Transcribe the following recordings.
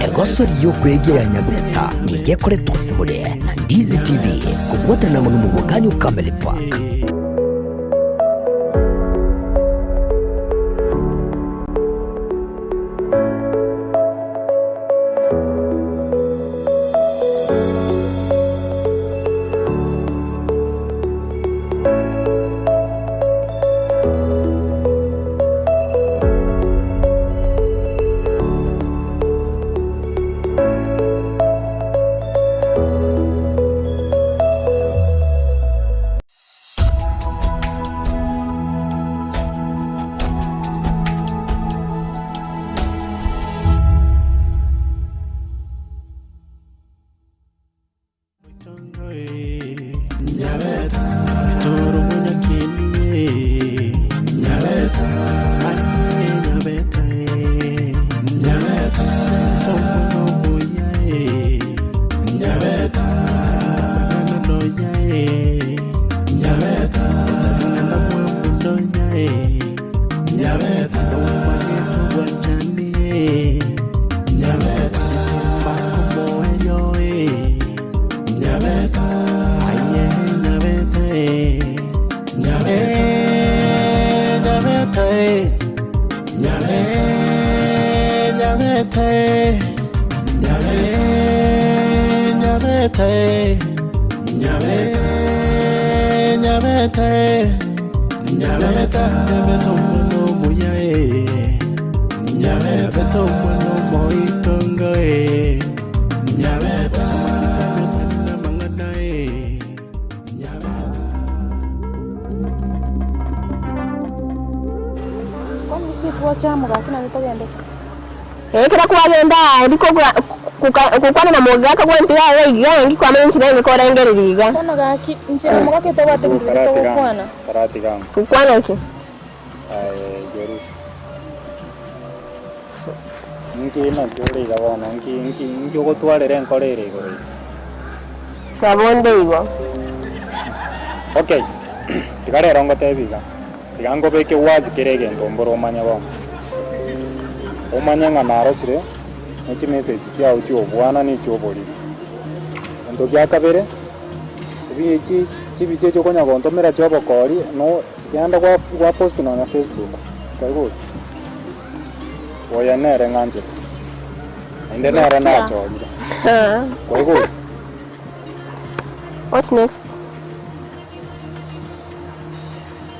Egosori y'okwegia ya Nyabeta nigo ekoretwa ase more na Ndizi TV kobwaterana amo n'omobokani o Camel Park. Ekero kwagenda aria gokwana na mogaka gwente yaya iga inki kwamanya inche nere korengereria iga. Gokwana ki? Nabo onde igo. Okay, tiga rero ngotebie iga. Tiga nkobeke wazi kera egento mbore omanye bono. Omanye ng'a narosire ne chimessage chiao chi'obwana na echi'oboriri. Egento gia kabere, ebi chi chibicha echi okonya gontomera chi'obokori no genda gwa gwa post nonya Facebook, kwaigure? Oyo nere ng'anchete, naende nere nachorire, kwaigure? What next?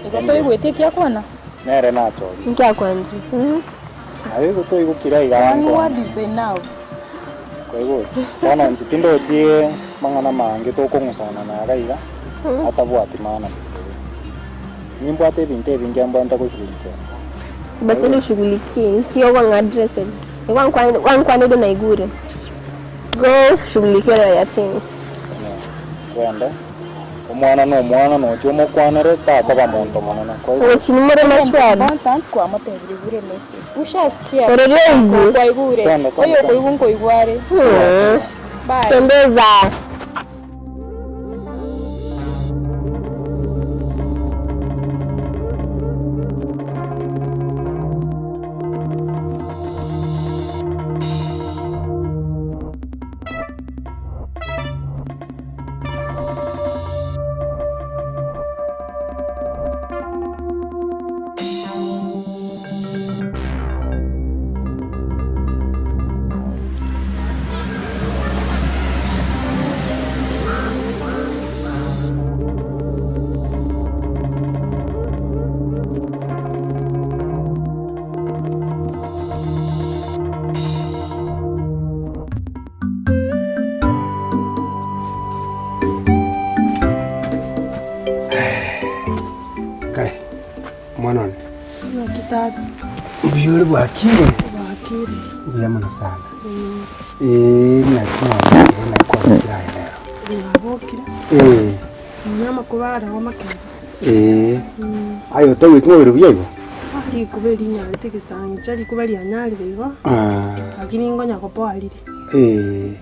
Igo toigweti ekiakwana? Nere nachorire. Nkiakwanire. Naye igo toigokire iga One nkwana. word is enough. Kwaigure? Bono inche tindochi mang'ana mange tokong'usana naga iga, atabwati maana. Nimbwate ebinto ebinge mbwate goshughulikia. Basi ende ushughulikie nki ogong'a address gwankwanire naigure. Go shughulikia your things. Twende. Omwana nomwana, nochia omokwanere, takoba monto monene. Kwaigure? Ogochia more machwari. Important kwamotebirie bure message. Ushasikia? Orore oigwe. Kwaigure. Twende, twende, Oyo twende. okoigwa nkoigwa are. Bye. Tembeza. Kai, omwana one. Naki tata? Mbuya ore bwakire? Bwakire. Mbuya mono sana. Eh, naki mwabokire naki kwabokire aye rero? Nabokire. Eh. Nonya amakuba areo makeri. Eh. Aye otagweti mobere buya igo? Rikuba eri rinyarete gesancha, rikuba rianyarire igo, Ah. lakini nkonya kopoa rire. Eh.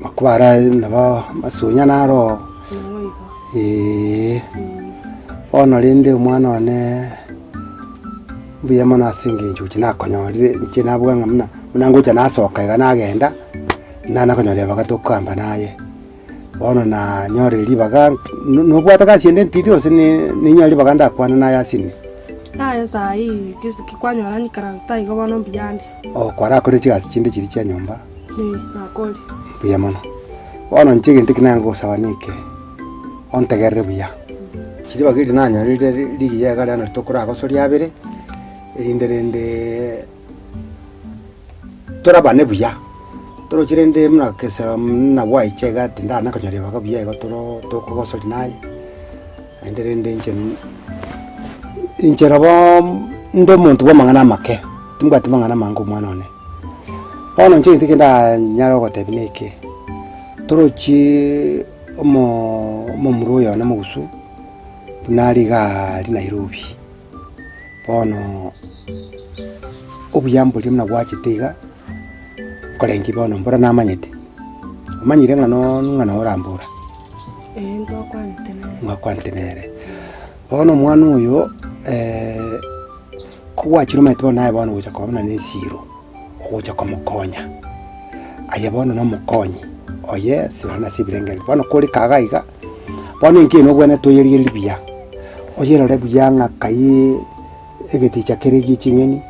Makuba ara nabo masunya naro. Nabo igo. Eh. Bono rende omwana one. Mbuya mono ase engencho gochia nakonyorire inche nabuga ng'a buna, buna ngocha nasoka iga nagenda, nana konyora ribaga tokogamba naye. Bono nanyorire ribaga, nobwate gasi ende ntiri gose ninyore ribaga ndakwane naye ase inde? Yaya saii ki kwanyora nyikaranse igo bono mbuya ande. Oh kwarakorire chigasi chinde chiria chia nyomba? Ee, nakorire. Mbuya mono. Bono inche egento eke naye ngosaba neke, ontegerere buya. Ribaga eri nanyorire rigiya iga riane tokoragosoria abere, erinde rende torabane buya. Toroche rende buna kesa buna gwaicha iga tindana konyora ribaga buya igo toro tokogosoria naye, naende rende inche inche nabo inde omonto bwa amang'ana amake, timbwati mang'ana amange omwana one. Bono inche egento kende ndanyare gogotebia neke, torochi omo omomura oyo one mogusu, buna are iga aria Nairobi, bono obuya mboria buna gwachete iga, nkorengi bono mbora namanyete, omanyire ng'a no ng'a noo orambora. Ee ntwakwanete nere. Mwakwanete nere. Bono omwana oyo kogwachire omanyete bono naye bono ogocha koba buna na esiro, ogocha komokonya, aye bono na omokonyi oye ase nonya ase ebirengererio. Bono kore kaga iga, bono enki eye nobwenerete oyerigererie buya, oyerore buya ng'a kai egeticha kere gie ching'eni,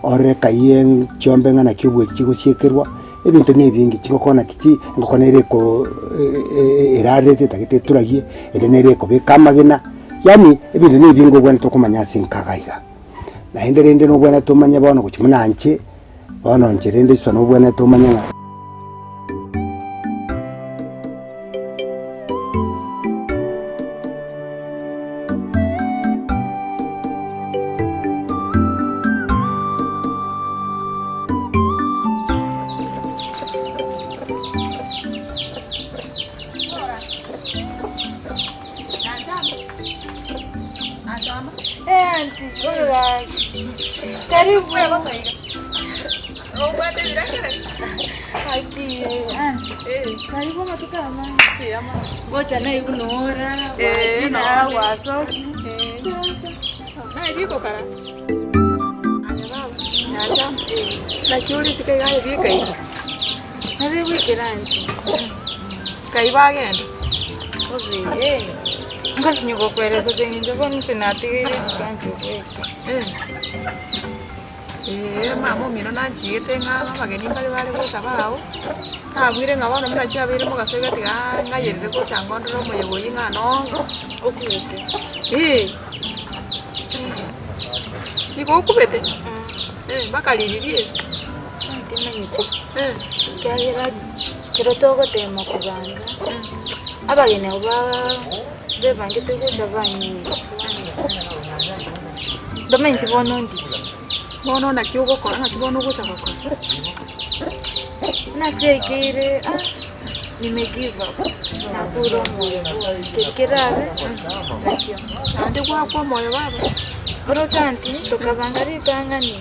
orore kai chiombe ng'a naki obweri chigosiekerwa, ebinto na ebinge chingoko naki chi engoko nere eko erarerete etagete eturagie, ende nere ekobeka amagena, yaani ebinto na ebinge obwenerete okomanya ase enkaga iga. Naende rende nobwenerete omanye bono gochia buna inche, bono inche rende iso nobwenerete omanye ng'a. Ee, mama omino nanchiete ng'a abageni mbare bare gocha bao, nabwire ng'a bono buna chiabeire mogaso iga tiga ng'ayerere gocha ngondore omoyega oyio ng'a nongo okubete. Ee, nigo okubete? Mpaka ririri eri? Timanyeti, ekiagera ekero togotema kobanga, abageni abwo baa bebangete gocha banyire. Ndomanyeti bono ndi. Bono naki ogokora, naki bono ogocha gokora? Nasekeire ah, nime give up, nakure omoyo bono, keri kerabe nakio. Naende gwakwa omoyo baba? Oroche aunty, tokabanga ritang'ani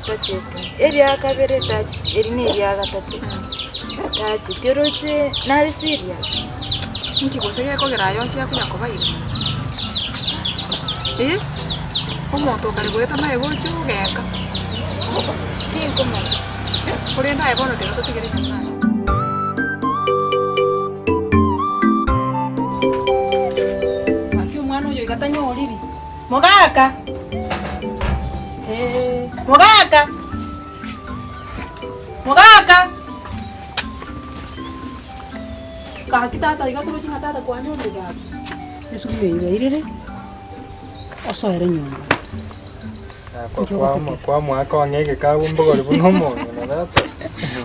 tachete, eria kabere tacheti, eri na eria gatato tacheti, oroche nare serious. Inki gose gekogera aya onsi akonya koba iga? Eh, omonto okare goeta naye gochia ogeka. Tinkomanya. Korende aye bono tiga totigere Nyasaye. Gaki omwana oyo iga tanyoriri. Mogaka! Eeh, mogaka! Mogaka! Gaki tata iga torochi ng'a tata kwanyorire gaki. Esukuru eye yairire, osoere nyomba. Kwamoaka ong'e egekabu mbogori buna omong'ina tata.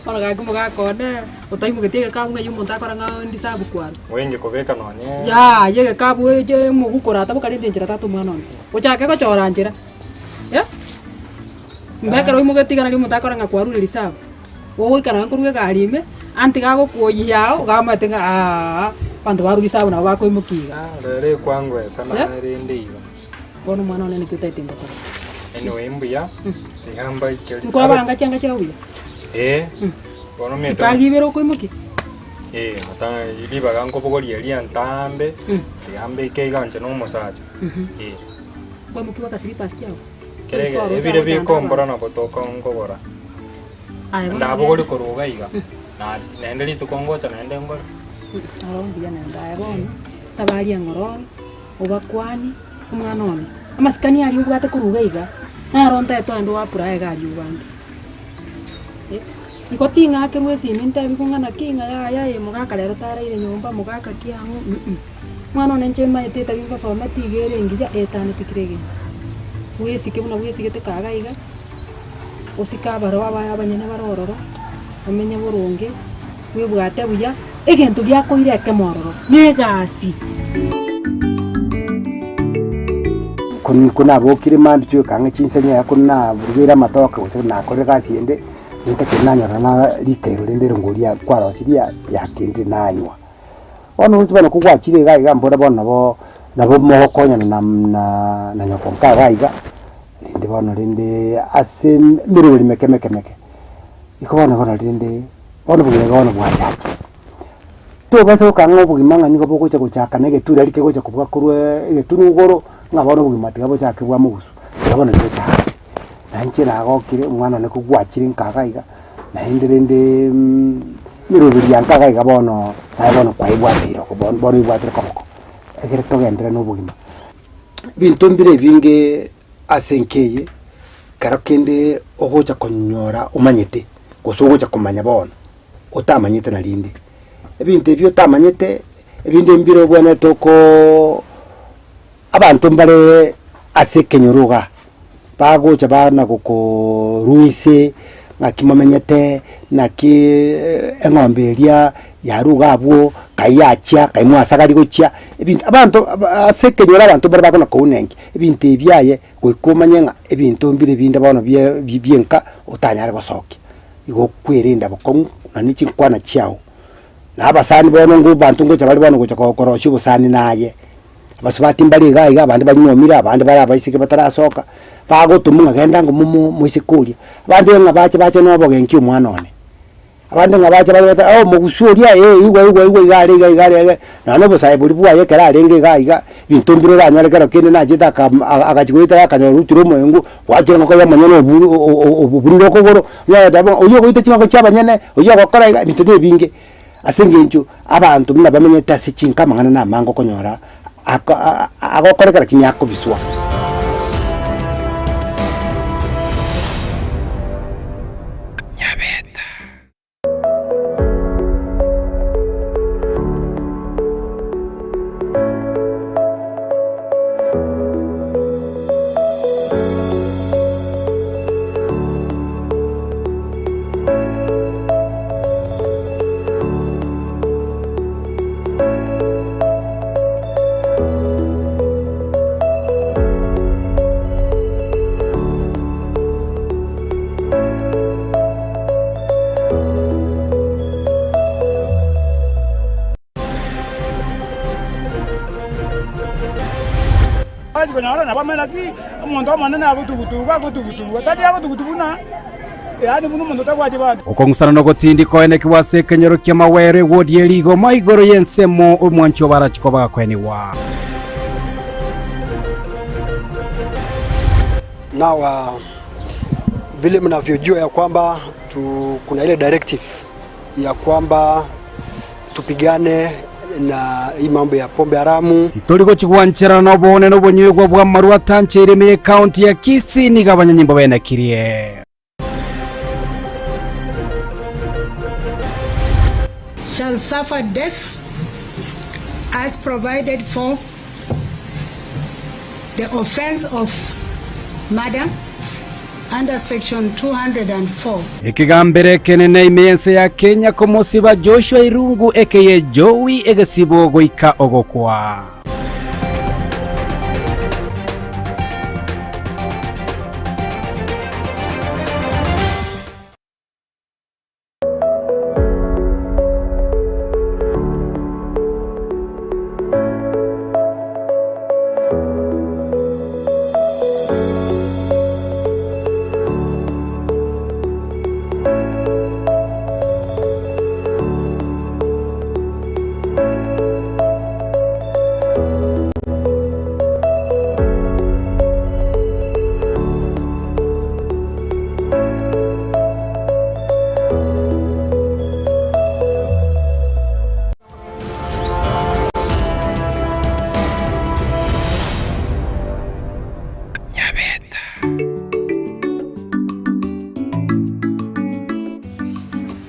Bono gaki omogaka one, otaimogetie egekabu ng'a eywo omonto akora ng'a ndisabu kwarwa. Oenge kobeka nonye. Yaya egekabu eche omoguko orataboka rende enchera tata omwana one. Ochake gochora nchera, eh, mbekere oimogetie iga nario omonto akora ng'a kwarure risabu. Ogoikara nkorwa egari ime, antiga agokuoyia ao, iga omanyete ng'a aa, abanto barure risabu nabo bakoimokia iga. Rero ekwangwesa naye rende igo. Bono omwana one naki otaete ngokora? Anyway mbuya, tiga mbaikerie. Nkwabanga chianga chiao buya? Eh, bono omanyete. Chibagi ibere okoimokia? Eh, ribaga nkobogoria eria ntambe, tiga mbeke iga inche na omosacha. Eh. Nkoimokia mpaka slippers chiao? Kere ebire bikombora nabo tokonkogora. Aye bono Ndabogori korwa iga iga, na naende rituko ngocha naende ngore. Aro mbuya naende aye bono, safari eng'ororo, obakwani, omwana one, amasikani aria obwate korwa iga iga, naro ntaete ogende oapurae iga aria obange. Eh, igo ting'akerwa esimi ntebiwe ng'a naki ng'a yaya eh mogaka rero taraire nyomba, mogaka ki ang'o mh, Omwana one inche maete etabi ngosometi iga ere engiya, etaneti kera egento. Bwesike buna bwesigete kaga iga, osike abaro abaye abanyene bare ororo, omenye boronge, bwebwate buya, egento giakoira ekemo ororo, na egasi. Ko nabokire mambia chioka ang'e chinsa nyaya ko naburugeire amatoke gose nakorire egasi ende, nintakire nanyora na rikairo rende erongori kwarosirie yakendire nanywa. Bono roche bono kogwachire iga iga mbora bono nabo nabo mogokonyana na na na nyoko nka iga iga, rende bono rende ase emeroberi meke meke meke, igo bono bono rende bono obogima bono bwachakire. Tobasa gokang'a obogima ng'a nigo bogocha gochaka na egetura aria kegocha kobua korwa egetunu igoro, ng'a bono obogima tiga bochake bwa mogusu, tiga bono rigochake. Na inche nagokire omwana one kogwachire nka iga iga. Naende rende emeroberi ya nka iga iga bono, naye bono kwaebwateire oko bono bono oebwatire koboko, ekere togenderere na obogima. Ebinto mbire ebinge ase enka eye, kero kende ogocha konyora omanyete, gose ogocha komanya bono, otamanyete narinde. Ebinto ebio otamanyete, ebinde mbire obwenerete okoooo abanto mbare ase ekenyoro igaa. Bagocha bana gokoorwa inse, ng'aki momenyete, naki eng'ombe eria yarwa iga abwo, kai yachia, kai mwasagaria gochia, ebinto abanto aba ase ekenyoro abanto mbare bakona kounenkia, ebinto ebi aye goika omanye ng'a ebinto mbire binde bono bie bie enka otanyare gosokia. Igo okwerenda bokong'u nonye chinkwana chiago, na abasani bono ngo abanto ngocha bare bono gocha korosia obosani naye. Abasubati mbare iga iga, abande banyuomire, abande bare abaiseke batarasoka, bagotomwa ng'a genda ng'a momo moiseke oria. Abande ng'a bache bache na obogenki omwana one. Abande ng'a bache babe bata oh omogusu oria eh igwa igwa igwa iga are iga iga are iga, nonya na obosae boria bwaye ekero arenge iga iga, ebinto mbire oranyore kero kende nachete aka agachia goeta iga akanyora orutire omoengo, gwachire engoko ya omonyene obu obunire okogoro, onye goteba ng'a oywo ogoita chingoko chia abanyene, oywo ogokora iga, ebinto na ebinge. Ase engencho abanto buna bamenyete ase chinka amang'ana namange okonyora ako agokoreka lakini akobiswa. Nyabeta. Konyora nabo amanye naki omonto omonene agotugutugu agotugutugu, tari agotugutu buna yaani buna omonto otabwati banto. Okong'usana nogotindi koenekigwa ase ekenyoro ki'amagwero egwodi ye rigoma igoro y'ensemo omwanchi obarachie koba gakoenigwa. Now uh, vile mnavyojua ya kwamba tu, kuna ile directive ya kwamba tupigane na hii mambo ya pombe haramu. Titori gochia gwancherana noboone na obonywegwa bw'amarwa atancheire ime y'ecounty ya Kisii, nigo abanyanyimbo benekirie. Shall suffer death as provided for the offence of murder under section 204. Ekegambero ekenene ime y'ense ya Kenya komosiba Joshua Irungu aka Jowie egesibo goika ogokwa.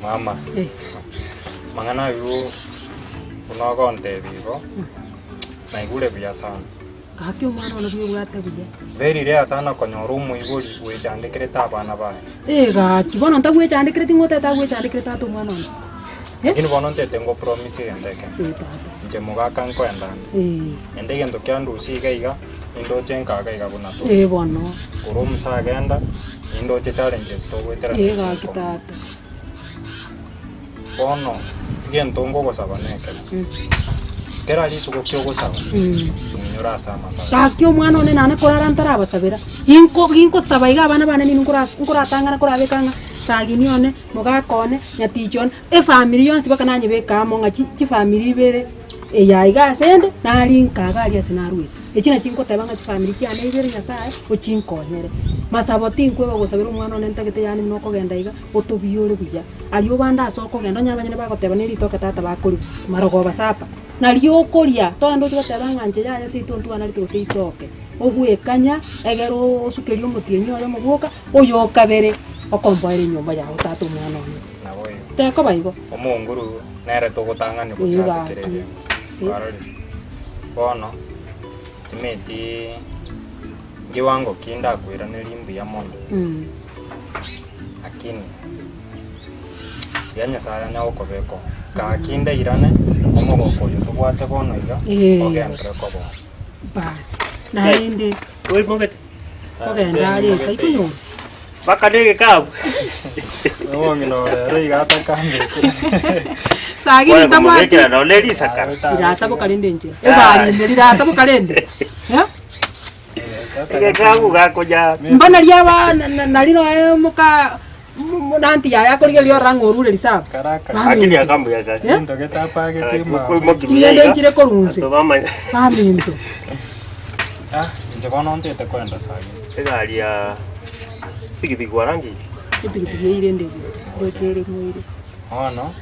Mama, Eh. mang'ana aywo buna ogontebia igo, naigure buya sana. Gaki omwana one buya obwate buya. Very rare sana konyora omoibori bwechandekerete abana baye. Eh gaki, bono ntagwechandekereti ng'o otagete agwechandekere tata omwana one? Lakini bono ntete ngopromise egento ekemo. Eh tata. Inche mogaka nkoenda ande. Eh. Ende egento kiandusia iga iga, nindoche nkaga iga buna tore. Eh bono. Korwa omusa agenda, nindoche challenges togoetera Eh gaki tata. Bono egento ngogosaba nekemo, kera rituko ki'ogosaba, ng'inyore ase amasabo. Gaki omwana one nane korara ntarabasabera, ginko ginkosaba iga abana bane nini nkora nkoratang'ana korabeka ng'a sagini one, mogaka one, nyatichi one, efamiri yonsi mpaka nanyebeka amo ng'a chi chifamiri ibere, eya iga asende, nari nka iga aria ase narwete. Echi nachi nkoteba ng'a chifamiri chiane ibere Nyasaye, ochinkonyere. Masabo tinkweba gosabera omwana one ntagete yaani buna okogenda iga. Otobiore buya. Aria obande ase okogenda, onye abanyene bagoteba neritoke tata bakoria, marogoba sapa. Nario okoria, togende oche goteba ng'a inche yaya seito ntwanarete gose itoke. Ogwekanya, egere osukerie omotienyi oyomo bwoka, oyo okabere, okomboera enyomba yago tata omwana one. Naboigo. Tekoba igo. Omonguru nere togotang'ania gose Ee, ase gaki. kera egento. Kwarorire? Bono, timeti nkiwango ki ndakoiranerie mbuya mono. Lakini riria Nyasaye anya gokobeka oo, gaki ndairane omogoko oyo tobwate bono iga, Eh. ogenderere koba oo. Basi, naende Oimogete? kogenda areka ikonyora. Mpaka na egekabu. Omong'ina ore ero iga atakambekire. Sagini Kware ntamwati. komobekera nonye ne risakara. Rirataboka rende enchera. Egari ime rirataboka rende. Eh? Egekabu gakonya. Mbono riaba nari noe moka nanti yaya akorigereria orora ng'a orure risabu. Akili akambuya gaki. Eh? Ching'ende nchire korwa inse. Baminto. Ah, inche bono ntete koenda sahi. Egari ya pikipiki kwarangeire. Epikipiki eire ende igoro. Ndoche ere ng'o ere. Bono,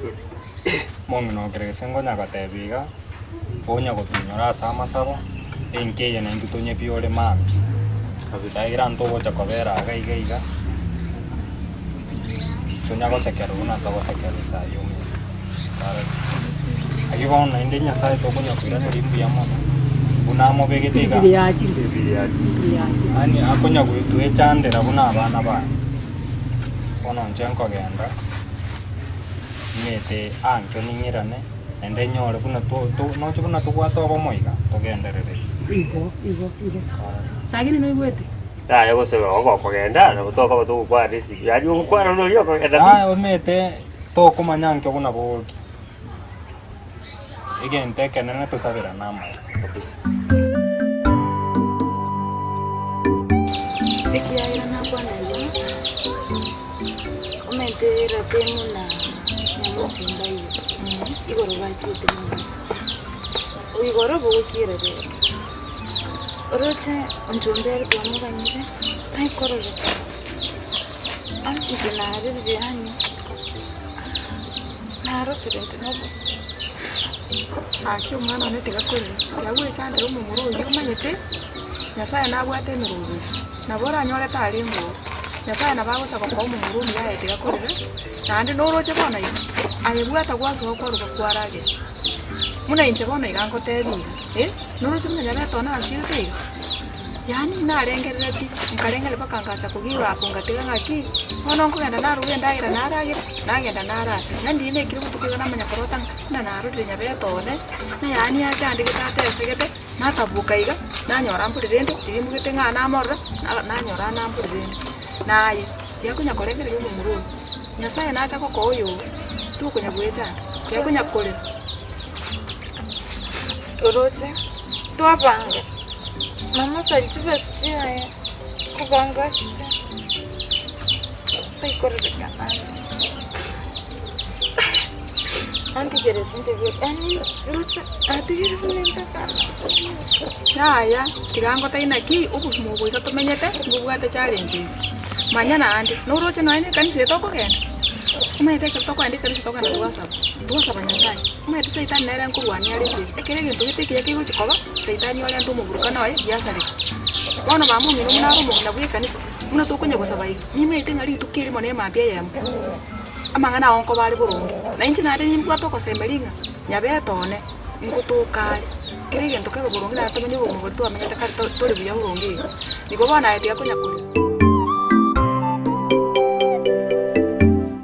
omong'ina okere gese ngonya gotebia iga. Onya gotunyora ase amasabo, enka eye naintwe tonyebiore mambia. Ekiagera ntogocha kobera iga iga iga, tonya gosekerwa buna togosekerwa saa eye omonto. Ayio bono naende Nyasaye tokonya koiraneria mbuya mono, buna amobegete iga. Yaani akonya goetwechandera buna abana baye. Bono inche nkogenda, nimete ankio ning'irane. Naende nyore buna to to noche buna tobwate obomo iga, togenderere. Igo, igo, igo. Sagini noigwete? Yaya gose oba okogenda nabo tokoba togokwana esimi, yaani ogokwana noria okogenda Yaya busy. omanyete tokomanya nkio buna boki, egento ekenene tosaberane amaya kabisa. Ekiagera nakwana igo, Omanyete Ratemo na Nyamosi mbaiyo, igoro bachiete Mombasa. Igoro bogokiera rero, oroche onchombe ere twamoganyire, taikororeka. Inche narerire yaani, narosire inche nobo. Gaki omwana one tiga korera, tiga gwechandera omomura oyio omanyete, Nyasaye nabwate emeroberio, nabo oranyore tarenge oo. Nyasaye nabo agocha gokoa omomura omuya aye tiga korera, naende noroche bono iga, aye bwata gwasoa kwaruga kwaragera. Buna inche bono iga ngotebia iga, eh, noroche buna Nyabete one asirete iga? Yaani narengerereti, nkarengereria mpaka ngacha ko give up ngatiga ng'aki, bono nkogenda naruga endagera naragera, nagenda narara. Naende riria naikire botuko iga namanya korota ng'a buna narorire Nyabete one, na yaani achandegete atesegete. Nataboka iga, nanyora mbori rende, riria mbugete ng'a namorora, nanyora nambori rende. Naye, tiakonya korengereria omomura oyo, Nyasaye nacha gokoa oyogo, tokonya gwechanda, tiakonya korera. Oroche, twabanga, mama osari chibesa chiaye, kobanga achiche, taikororekana ande. Antigereti inche bweka, yaani ndoche atigire buna entakana. Yaya, tiga ngotebi naki obogima obo iga tomenyete mbobwate challenges. Manya naende, noroche nonya na ekanisa eye tokogenda, omanyete ekero tokogenda ekanisa tokogenda twasaba, twasaba Nyasaye, omanyete saitani nere nkorwania are esegi, ekero egento gete ekiya kegochi koba, saitani orente omoburukano oye giasareka. Bono mama omino buna are omong'ina bwa ekanisa, buna tokonya gosaba iga, nimanyete ng'a rituko erimo na emambia eyemo. Amang'ana ao nkoba are boronge. Na inche naende nimbwate ogosemeria ng'a nyabete one ngotoka are, kera egento kebe boronge naende tomenye obogima boria twamenyete kare tore buya boronge iga. Nigo bono aye tiga konya korera.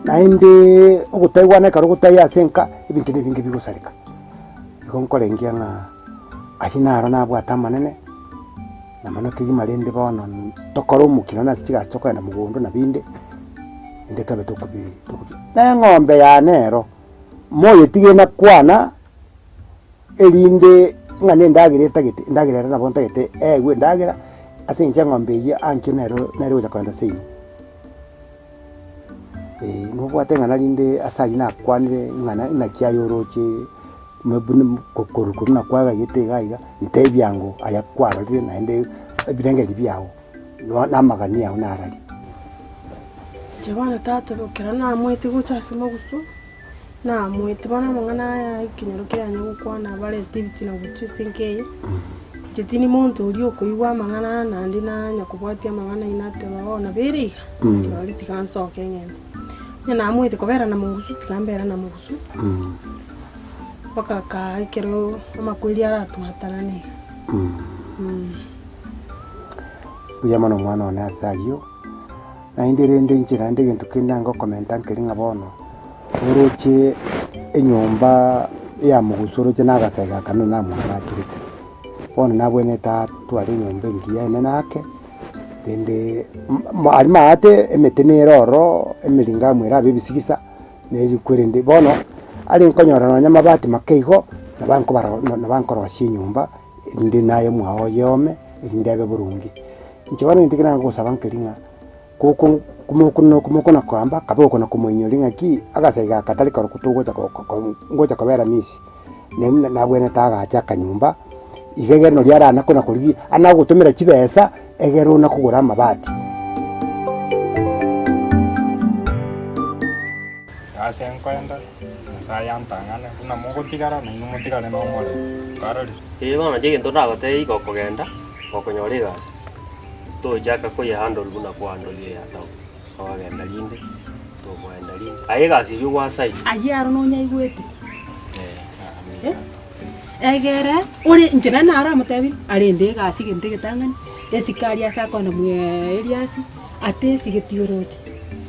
Naende ogotaigwana ekero ogotaia ase enka, ebinto na ebinge bigosareka. Igo nkorengia ng'a ayio naro nabwate amanene, na mono kegima rende bono tokore omokino nase chigasi tokogenda mogondo na binde, rende tobe tokobi tokobi. Na eng'ombe yane ero, moyetige nakwana, erinde ng'a na endagera etagete, endagera ere nabo ntagete eegwe endagera, ase eng'encho eng'ombe eyio ankio nero nere egocha kogenda seino. Nobwate eng'ana rinde ase ayio nakwanire ng'ana naki aye oroche korwa buna kwagayete iga iga, ntebia ango aya kwarorire naende ebirengererio biago na amagani ao narari. Inche bono tata ekero namoete gocha ase mogusu, namoete bono amang'ana aya ekenyoro kiane gokwana barete ebitina gochia ase enka eye, inche tindi monto oria okoigwa amang'ana naende nanya kobwatia amang'ana ayio nateba bono nabo ere iga, rirorio tiga nsoke ng'ende. Onye namoete kobera na mogusu tiga mbera na mogusu, mpaka kaa ekero amakweri aratwatanane iga. Mbuya mono omwana one ase ayio. Naende rende inche naende egento kende nange okomenta nkeri ng'a bono, oroche enyomba ya mogusu oroche na agasaiga aka nonye namwagacherete. Bono nabwenerete atware enyomba engiya enene ake, rende aria maate emete nere ororo, emeringamu erabe ebisigisa, na erikwe rende. Bono, are nkonyora nonye amabati make igo, nabo nkobara nabo nkorosia enyomba, erinde naye mwao oyome, erinde abe boronge. Inche bono egento ekio nagosaba nkeri ng'a koko mokona koamba kabe okona komoinyoria ng'aki agasaiga aka tari korokwo togocha ngocha kobera misi, nere nabwenerete agache akanyomba, iga egere noria arana kona korigia ana gogotomera chibesa egere ona kogora amabati. Ase nkoenda, Nyasae antang'ane, buna mogotigara, nainwe motigare nomorembe. Twarorire. Ee bono inche egento ndagotebie iga okogenda, okonyora egasi, tochaka koyehandle buna kwahandorire eya town, okogenda rinde, tokogenda rinde, aye egasi eywo gwasaini. Ayio aro nonyaigwete? Eh? Egere ore inche nere naramotebi, arende egasi egento egetang'ani, esikari ase akogenda mwee Eriasi, atesigeti oroche,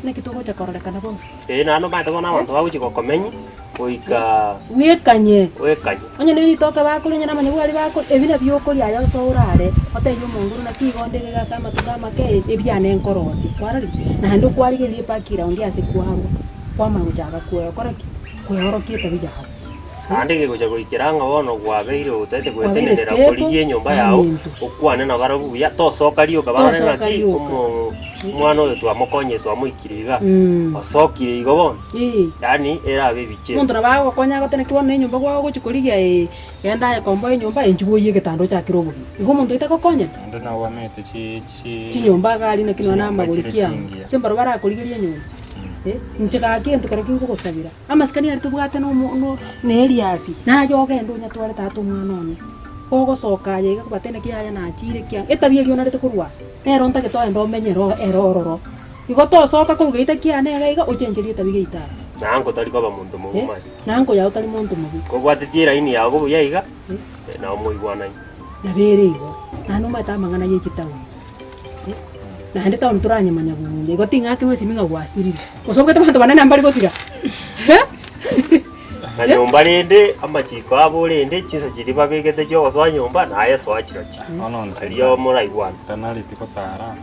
naki togocha kororekana bono. Ee, naende omanyete bono abanto bagochia gokomenya goika Bwekanye. Bwekanye. Onye ne ritoke bakoria, onye namanyabwari bakoria, ebi nabio okoria aye ase orare, otebie omonguru naki igo onde iga ase amatuko amake, ebiane nkorosia. Kwarorire? Naende okwarigereria ebackground ase kwarwa, kwamanya gochaka kogokora ki? Kweorokia etabi yago. Naende gegocha goikera ng'a bono kwabeire otagete Kwabeire gwetenenera stable, korigia enyomba yao, aminto. okwane nabarabwo buya, tosoka rioka barore Tosoka ng'aki rioka. omo omwana oyo twamokonyire twamoikire iga, Mm. osokire igo bono, Ee. yaani erabe ebichenu. Omonto nabo agokonya agote naki bono na enyomba gwago ogochia korigia ee, genda aye komboa enyomba inchuo boyie egetanda ochakere obogima. Igo omonto oito agokonyete? Naende nabo bamaete chi chi Chinyomba iga aria naki nonya na chinyomba amagori chire ki amo. chingiya. Ase mbarabwo barakorigerie enyomba. Eh, inche gaki egento keria kingogosabera. Amasikani aria tobwate na Eliasi, naye ogende onyatware tata omwana one. Kogosoka aye iga kobatebia naki yaya nachire ki aa, etabia eria onarete korwa aa, nero ntagete ogende omenye ero ere ororo. Igo tosoka korwa geita kiane iga iga ochencherie etabia geita aa. Nanko tari koba monto mobe Eh, omanye. nanko yao tari monto mobe. Kobwatetie eraini yago buya iga, nabo moigwanaine. Nabo ere igo, naende omanyete amang'ana ye chitaoni. Naende town toranyemanya buya, igo ting'akerwa esimi ng'a gwasirire. Gose obwate abanto banene mbari gosira? Na nyomba rende amachiko abo rende chinsa chiria babegete chiogosoa nyomba naye soa chirochio. Erio moraigwane. Tanareti gotara,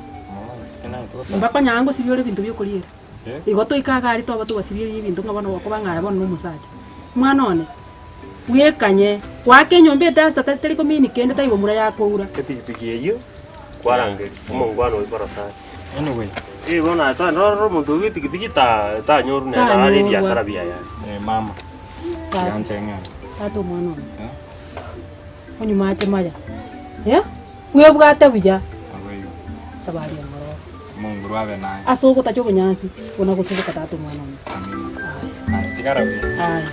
tinareti gotara. Mbakonyara ngosibia ore ebinto biokoriera. Eh? Igo toika iga aria twaba togosibieria ebinto ng'a bono gokoba ng'a aye bono na omosacha. Omwana one, bwekanye, goaka enyomba edasta tari tari komini kende taibo mura yakoura. Epikipiki eyio kwarangeria omongwana oyio korosana. Anyway. Eh bono aye togende orore omonto oyio bw'epikipiki ta tanyorwa nere are Tanyorwa. ebiasara biaye are. Eh mama, Tata. yanche ng'ende. Tata omwana one. Eh? Onywe mache maya, eh, bwebwate buya. Naboigo. Sabari eng'ororo. Omonguru abe naye. Ase ogotacha obonyansi, buna gosuboka tata omwana one. Amina. Aye. Aye, tigara buya. Aye.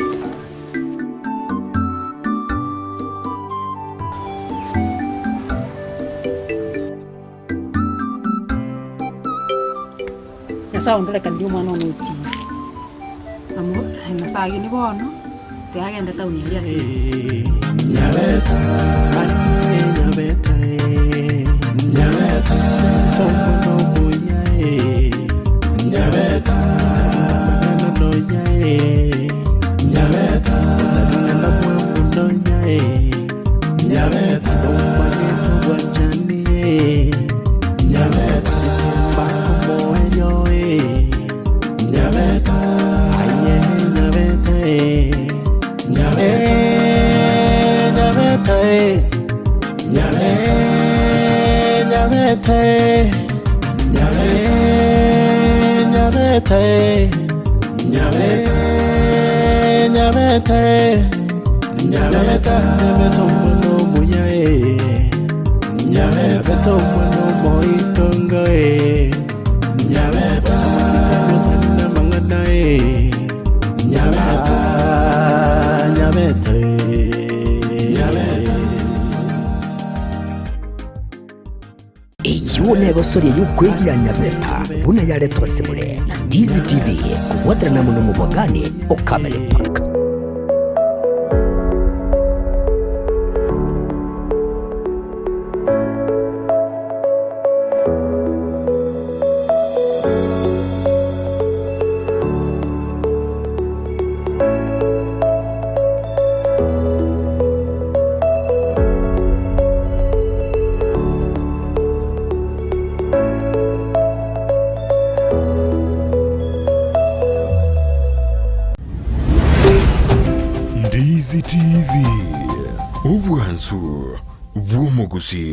Nyasae ondorekanirie omwana one ochiire. Amo na sagini bono, tiga agende town eria ase esimi. Nyabeta, aye nyabeta eh, nyabeta, omwana omuya eh, nyabeta, amang'ana nonya eh, nyabeta, otari mwamu nonya eh, nyabeta, nomanyete obwanchani eh, nyabeta, mbakomoerio eh. Nyabeta, aye nyabeta eh, nyabeta, nyabeta eh, nyabeta, nyabeta eh, nyabeta, nyabeta eh, nyabeta, nyabeta eh, nyabeta, nyabeta omwana omuya eh, nyabeta omwana omoitongo eh. Nyabeta amasikani otari namang'ana eh, Nyabeta, nyabeta eh, nyabeta. Eyio negosoria y'okwegia Nyabeta buna yaretwa ase more na Ndizi TV kobwaterana amo nomobwagani o Camel Park. Ndizi TV, obwansu bw'omogusi.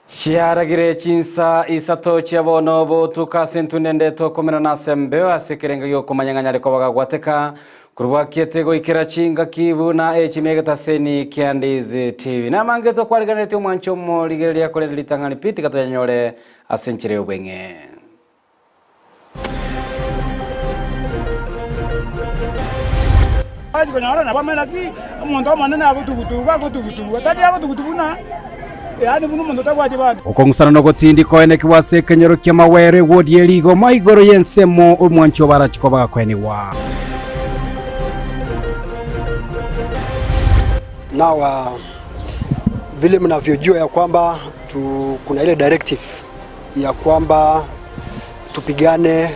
Chiaragire chinsa isato chia bono botuko ase entunda ende tokomerana ase embeo ase ekerengo giokomanya ng'a nyare koba gagwateka korwa bwakiete goikera chingaki buna echimi egetaseni kia Ndizi TV. Namange tokwariganeretie omwancho omorigereria korende ritang'ani pi tiga toyanyore ase enchera y'obweng'e. Bachi konyora nabo bamanye naki omonto omonene agotugutugu agotugutugu, tari agotugutu buna yaani buna omonto otabwati banto. Okong'usana nogotindi koenekigwa ase ekenyoro ki'amagwere ewodi ye rigoma igoro y'ensemo omwancho obarachie koba gakoenigwa. Now uh, vile mnavyojua ya kwamba tu, kuna ile directive ya kwamba tupigane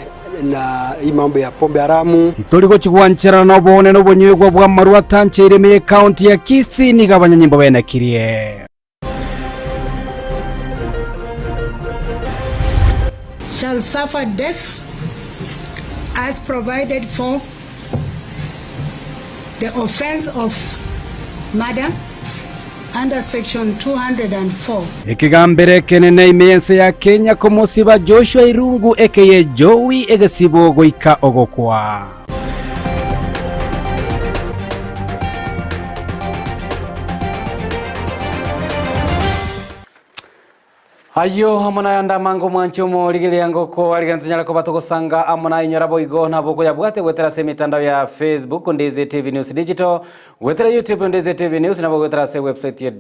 na hii mambo ya pombe haramu. Titori gochia gwancherana nobonene obonywegwa bw'amarwa atancheire ime y'ecounty ya Kisii nigo abanyanyimbo benekirie. Shall suffer death as provided for the offence of murder under section 204. Ekegambero ekenene ime y'ense ya Kenya komosiba Joshua Irungu aka Jowie egesibo goika ogokwa. Ayio amo nayande amange omwanche omorigereria ngoko arigane tonyare koba togosanga amo nainyora boigo nabo okoyabwate goetera ase emitandao ya Facebook Ndizi TV News Digital goetera YouTube Ndizi TV News nabo goetera ase website ya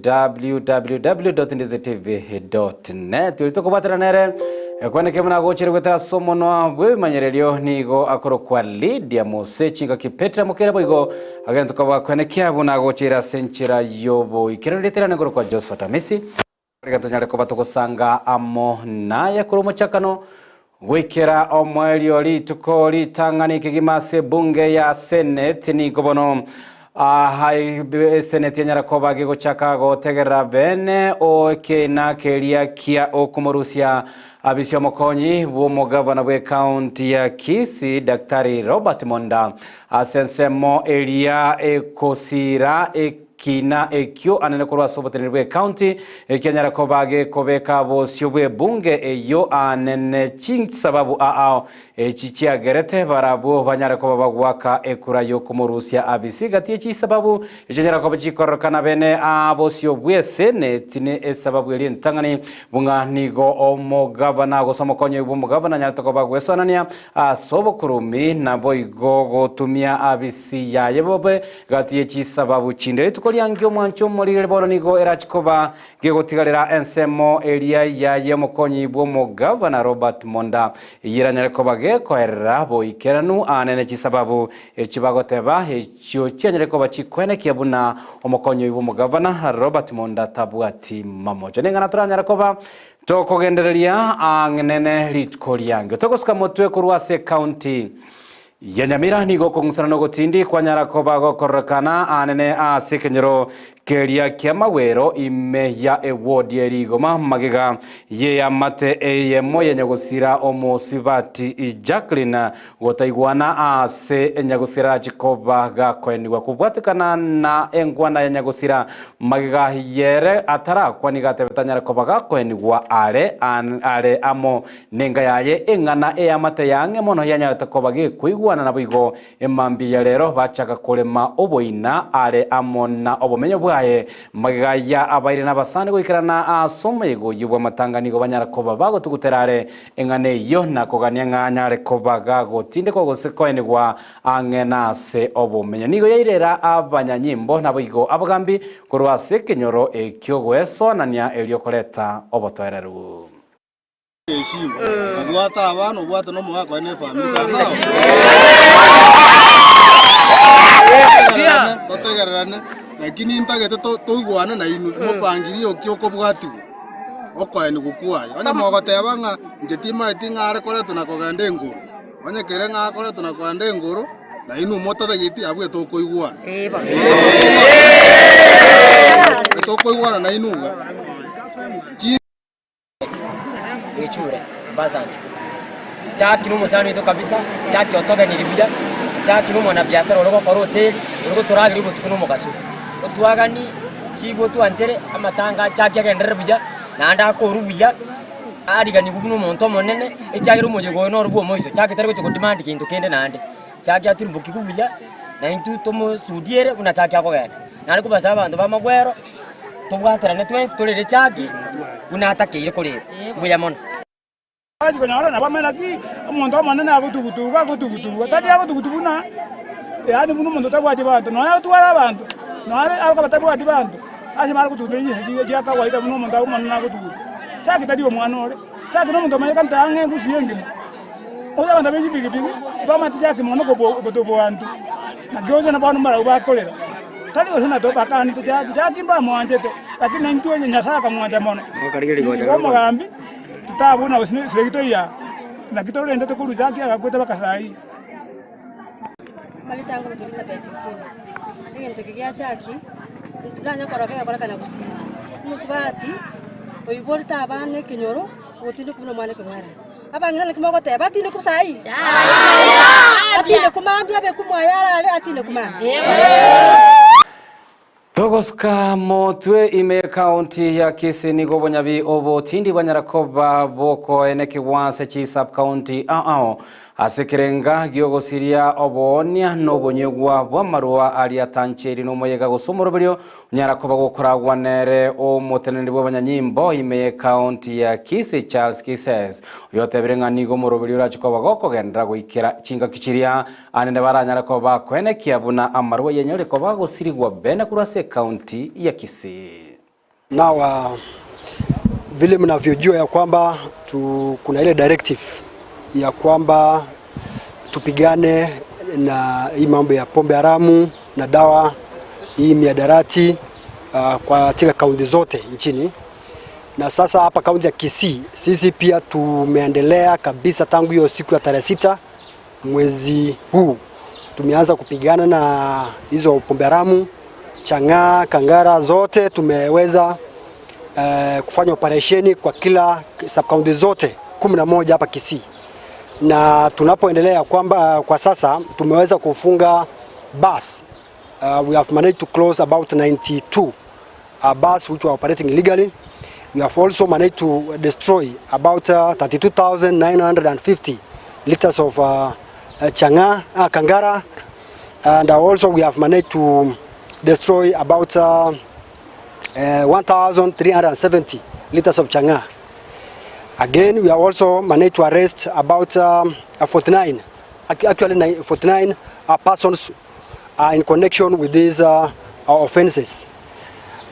www.ndizitv.net Oria tokobwatera nere ekwaneke buna agochere goetera ase omonwa bw'ebimanyererio nigo akorokwa Lydia Mose chingaki Petra Mokere boigo agento koba kwenekia buna agocheire ase enchera y'oboikeranu riaterane korokwa Josephat Amisi Reka tonyare koba togosanga amo naye korwa omochakano goikera omoerio rituko ritang'ani kegima ase ebunge ya Senate nigo bono Esenate yanyara koba gegochaka gotegerera bene ekeina keria kia okomorusia Abisi omokonyi bw'omogavana bw'ekaunti ya Kisii Daktari Robert Monda ase ensemo eria ekosiira ekina ekio anene korwa ase oboteneneri bw'ekaunti ekianyara koba gekobeka bosio bw'ebunge eyio anene chinsababu ao Echi chiagerete barabwo banyare koba bagoaka ekura y'okomorusia Abisi gati ye chisababu echianyara koba chikororokana bene aa bosio bw'eseneti ne esababu eria entang'ani bung'a nigo omogavana gose omokonyi bw'omogavana anyarete koba gwesoanania ase obokurumi naboigo gotumia Abisi yaye bobe gati ye chisababu chinde. Rituko riange omwancho omoriri bono nigo erachi koba Gegotigarera ensemo eria yaye omokonyi bw'omogavana Robert Monda, eyio eranyare koba gekoerera boikeranu aane ne chisababu echio bagoteba echio chianyare koba chikoenekia buna omokonyi oyio bw'omogavana Robert Monda tabwati mamocho. Neng'ana toranyare koba tokogendereria ang'enene rituko riangio. Togosuka motwe korwa ase ecounty ya Nyamira nigo okong'usana nogotindi kwanyara koba gokororekana aanene ase ekenyoro keria ki'amagwero ime ya ewodi ya Rigoma magega y'eamate eyemo ya nyagosira omosibati Jacqueline gotaigwana ase nyagosira arache koba gakoenigwa kobwatekana na engwana ya nyagosira magega yere atarakwa nigo atebete anyare koba gakoenigwa are are amo Nenga yaye eng'ana eamate y'ang'e mono yanyarete koba gekoigwana naboigo emambia ya rero bachaka korema oboina are amo na obomenyo bwaye. Magega ya abaire na abasani goikerana ase omoyega oyio bw'amatanga nigo banyara koba bagotugutera are eng'ana eyio na kogania ng'a anyare koba gagotindekwa gose koenigwa ang'e nase obomenyo. Nigo yairera abanyanyimbo naboigo abagambi korwa ase ekenyoro ekio goesoanania erio koreta obotoereru. Heshima. Obwate abana, obwate nomogaka oye na efamiri. Sawasawa? Totegererane, totegererane, lakini ntagete to- toigwane nainwe, mopangirie oki okobwatigwa, okoenigwa kwaye. Onye mogoteba ng'a inche timaeti ng'a are koretwa na kogenda engoro, onye kere ng'a akoretwa na kogenda engoro, nainwe motatageti abwo etokoigwana. Etokoigwana nainwe iga. Chi. Gechure Mbasancho. Chaki nomosani oito kabisa, Chaki otogeniri buya, Chaki nomwanabiasara ore gokora hoteli, ore gotorageria obotuko na omogaso. Otwagani chigwe otwanchere amatanga a Chaki agenderere buya, naende akorwe buya, ariganigwe buna omonto omonene, ekiagera omoyega oyo noro bwa omoiso, Chaki tari gocha godemand gento kende naende. Chaki atirimbokiwe buya, na intwe tomosudiere buna Chaki akogenda. Naende kobasa abanto b'amagwero. Tobwaterane twensi torere chaki buna atakeire korera. Mbuya mono. Bachi konyora nabo bamanye naki omonto omonene agotugutuga agotugutuga tari agotugutu buna yaani buna omonto otabwati banto nonya agotwara abanto nonya akoba tabwati banto ase bare gotugutura chinsa chiria chia kawaida buna omonto omonene agotuguta. Chaki tari omwana ore, chaki na omonto omanyekante ang'e engusu engima. Onye abanto be chipigipigi tibamanyete chaki mono kobua kotobua intwe, naki onye bono mbarabwo bakorera. Tari gose na bakanete chaki, chaki mbamwanchete, lakini naintwe onye Nyasae akamwancha mono. Igo omogambi totabuna gose ne esegi toiyaa, naki torendete korwa chaki agakwete mpaka saii. Maritango Elizabeth Okinda, egento eke gia chaki, nanya korora kegokorekana gusii. Omosubati oiborete abana ekenyoro, ogotindekwa buna omwana ekeng'werere. Abang'ina naki mogoteba, atindekwe saii? Atindekwe mambia abekwe mwaye arare, atindekwe mambia. Togosuka motwe ime y'ekaunti ya Kisii nigo obonyabi obotindi bwanyara koba bokoenekigwa ase chisub-county ao ao ase ekerenga gi'ogosiria oboonia na obonyegwa bw'amarwa aria atancheiri nomoyega gose omoroberio Onyara koba gokoragwa nere omoteneneri bw'abanyanyimbo ime y'ekaunti ya Kisii Charles Kises, oyotebire ng'a nigo omoroberi orache koba gokogenderera goikera chingaki chiria anene baranyare koba bakoenekia buna amarwa yenyore koba agosirigwa bene korwa ase ekaunti ya Kisii. Now uh, vile mnavyojua ya kwamba tu, kuna ile directive ya kwamba tupigane na hii mambo ya pombe haramu na dawa hii miadarati uh, katika kaunti zote nchini. Na sasa hapa kaunti ya Kisii sisi pia tumeendelea kabisa tangu hiyo siku ya tarehe sita mwezi huu tumeanza kupigana na hizo pombe haramu chang'aa, kangara zote tumeweza eh, kufanya operesheni kwa kila sub county zote 11 hapa Kisii, na tunapoendelea kwamba kwa sasa tumeweza kufunga bus. We have managed to close about 92 bus which were operating illegally. We have also managed to destroy about 32,950 liters of changa, kangara, and also we have managed to destroy about 1,370 liters of changa. Again, we have also managed to arrest about 49, actually 49 persons in connection with these offenses.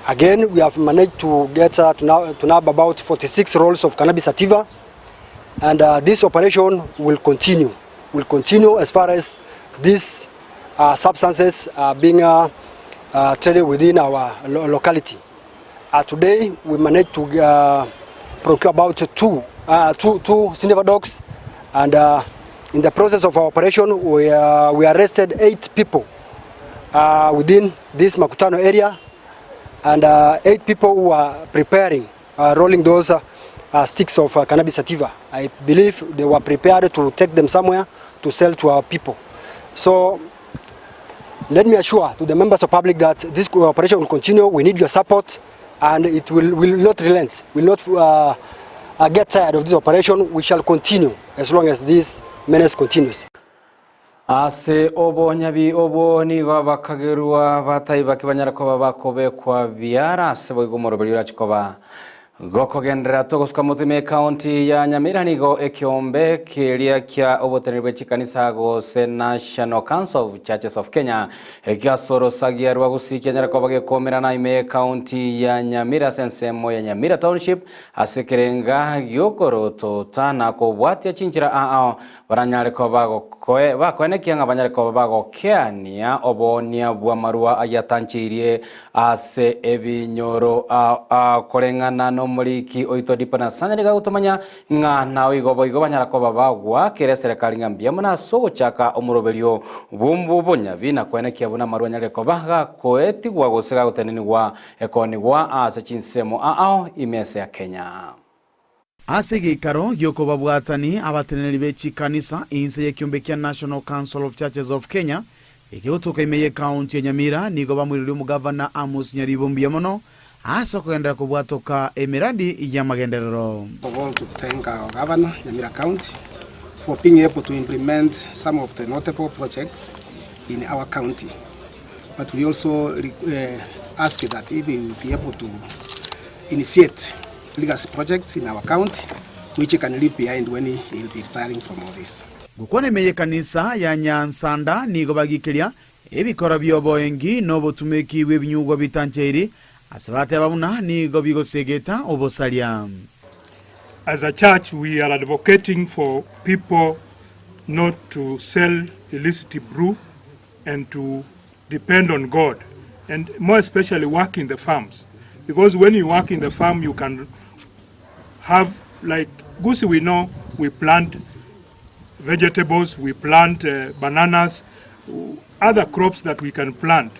Again, we have managed to get to nab about 46 rolls of cannabis sativa, and this operation will continue. Will continue as far as these substances are being traded within our locality. Today, we managed to procure about two sniffer dogs, and in the process of our operation, we arrested 8 people within this Makutano area, and 8 people who are preparing, rolling those sticks of cannabis sativa. I believe they were prepared to take them somewhere to sell to our people. So let me assure to the members of public that this operation will continue. We need your support, and it will not relent, will not get tired of this operation. We shall continue as long as this menace continues. Ase obonyabi obo nigo bakagerwa bataiba kibanyara koba bakobekwa biara ase boigo omoroberi orachikoba gokogenderera togosuka motime county ya Nyamira nigo ekiombe keria kia oboteneri bwe chikanisa gose National Council of Churches of Kenya egiasorosagia rwa gusikia nyara koba gekomerana ime county ya Nyamira ase ensemo ya Nyamira Township ase ekerenga giokorotoota na kobwatia chinchera ao baranyare koba bakoenekia ng'a banyare koba bagokeania obonia bwa marua ayatanchirie ase ebinyoro koreng'ana nomoriki oito dipana sanya niga gotomanya ng'a nawe igo boigo banyara koba bagwakera eserekari ng'a mbuya mono ase ogochaka omoroberio bumbu bonyabi na koenekia buna amarua anyare koba gakoetigwa gose gagotenenigwa ekonigwa ase chinsemo ao imese ya Kenya. Ase gĩikaro gĩokobabwatani abateneneri be chikanisa inse ya ekiombe kia National Council of Churches of Kenya ekegotoka ime ye county ya Nyamira nigo bamwirire omogavana Amos Nyaribo mbuya mono ase okogenderera kobwatoka emiradi ya magenderero. Of all, to thank our governor, Nyamira County, for being able to implement some of the notable projects in our county. But we also ask that if we will be able to initiate legacy projects in our county, which he can leave behind when he will be retiring from office. Gokwana ime ye kanisa ya Nyansanda nigo bagikeria ebikora bioboengi nobotumeki bwa ebinyugwa bitancheiri ase bateba buna nigo bigosegeta obosaria. As a church, we are advocating for people not to sell illicit brew and to depend on God, and more especially work in the farms. Because when you work in the farm, you can have, like Gusii, we know we plant vegetables, we plant bananas, other crops that we can plant,